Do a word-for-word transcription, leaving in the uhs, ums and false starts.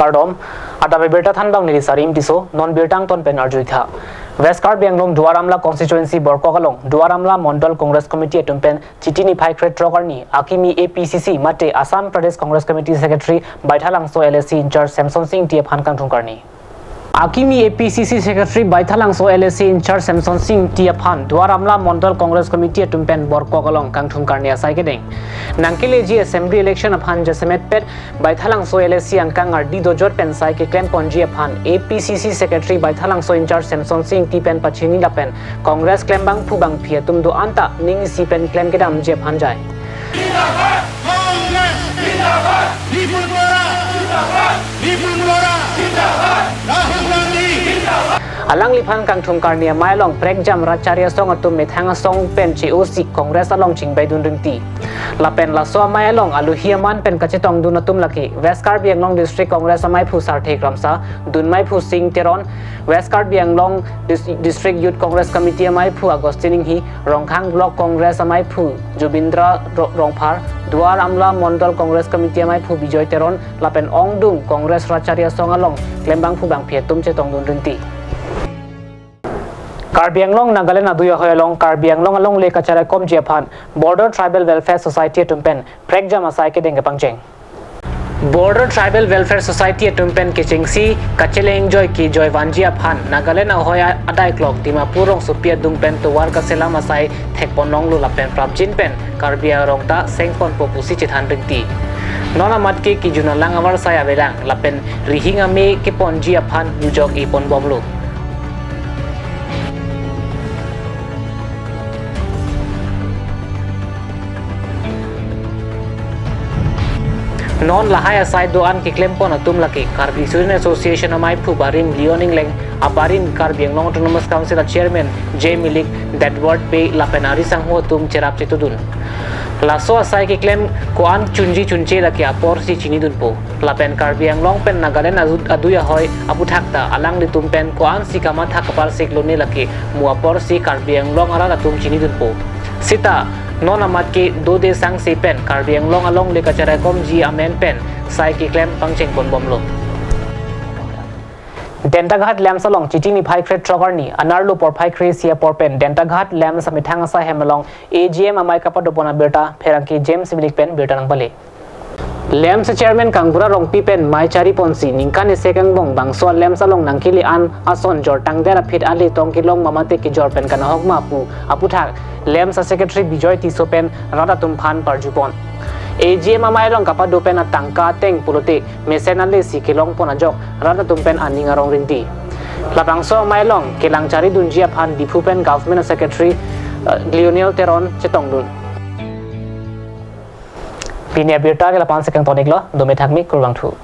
Kardom, adap abirta thanbang neli Sarim Tisso, non birta angton pen arjuitha. West Karbi Anglong Duar Amla constituency Borkok along Duar Amla Mondol Congress Committee atum pen Chiti niphai kre throk arni akimi A P C C mate Assam Pradesh Congress Committee Secretary Baithalangso L A C in-charge Semson Sing Ingti aphan kangthum karni. Akimi A P C C Secretary Baithalangso L A C in-charge Semson Sing Ingti aphan Duar Amla Mondol Congress Committee atum pen Borkok along kangthum karni asai kedeng. Nangkeleji assembly election aphan jasemet pet Baithalangso L A C angkang ardi dojot pen sai keklem ponji aphan A P C C Secretary Baithalangso in-charge Semson Sing Ingti pen pachini lapen Congress klembangphu bangphi atum do-an ta ning isi pen klem kedamji aphan jai. Zindabad! Congress! Zindabad! Ripun Bora! Zindabad! Ripun Bora! Zindabad! Rahul Gandhi! Zindabad! Alangliphan kangthum karni amei along prekjam rat chari asong atum methang asong pen che-osi Congress along chingbaidun ringti. Lapen laso amei along alohi aman pen kachetongdun atum lake West Karbi Anglong District Congress ameiphu Sarthe Kramsa, dunmeiphu Sing Teron, West Karbi Anglong Dis-, District Youth Congress Committee ameiphu Augustine Inghi, Rongkhang Block Congress ameiphu Jubindra Ro-, Rongphar, Duar Amla Mondol Congress Committee ameiphu Bijoy Teron, lapen ongdung Congress rat chari asong along klembangphu bangphi atum chetongdun ringti. Karbi Anglong Nagaland adui ahoi along Karbi Anglong alongle kacharaikomji aphan Border Tribal Welfare Society atum pen prekjam asai kedeng kepangcheng. Border Tribal Welfare Society atum pen kechengsi kacheleng joike joivanji aphan Nagaland ahoi a-, adai klok Dimapur rongsopi adung pen tovar kaselam asai thekponlonglo lapen prapjin pen Karbi arong ta sengponpo pusi chethan ringti. Non amat ke kejun alang avarsai avelang lapen rihing ame keponji aphan nujok-i ponbomlo. Non lahai asai do-an keklempon atum lake Karbi Student Association ameiphu barim Leon Engleng, abarim Karbi Anglong Autonomous Council a-chairman J Milik, Dedward Bey lapen ari sangho atum cherap chetudun. Laso asai keklem ko-an chunji chunche lake aporsi chinidunpo. Lapen Karbi Anglong pen Nagaland adu-, adui ahoi aphuthak ta alanglitum pen ko-ansi kamathak kaparsiklone lake mo aporsi Karbi Anglong arat atum chinidunpo. Sita non amat ke dode sangse pen Karbi Anglong alongle kacharaikomji amen pen sai keklem pangchengponbomlo. Dentaghat LAMPS along Chiti niphai kre throk arni anerlo porphai kre isi apor pen Dentaghat LAMPS amethang asai hem along A G M amei kapadopon abirta pherangke James Milik pen birta nangpale. LAMPS chairman Kangbura Rongpi pen mei chariponsi ningkan isi angbong bangso LAMPS along nangkele an ason jortangdet aphi ale tong kelong ma mate kejor pen kanahok ma pu aphuthak LAMPS secretary Bijoy Tisso pen rat atum aphan parjupon. A G M amei along kapado pen atangka ateng pulote mesen alesi kelongpon ajok rat atum pen aning arong ringti. Labangso amei along kelang charidunji aphan Diphu pen government secretary, eh, Lionel Teron chetongdun. Pini abirta ke lapu-ansi kangtoniklo, dome thakmi, kurvangthu.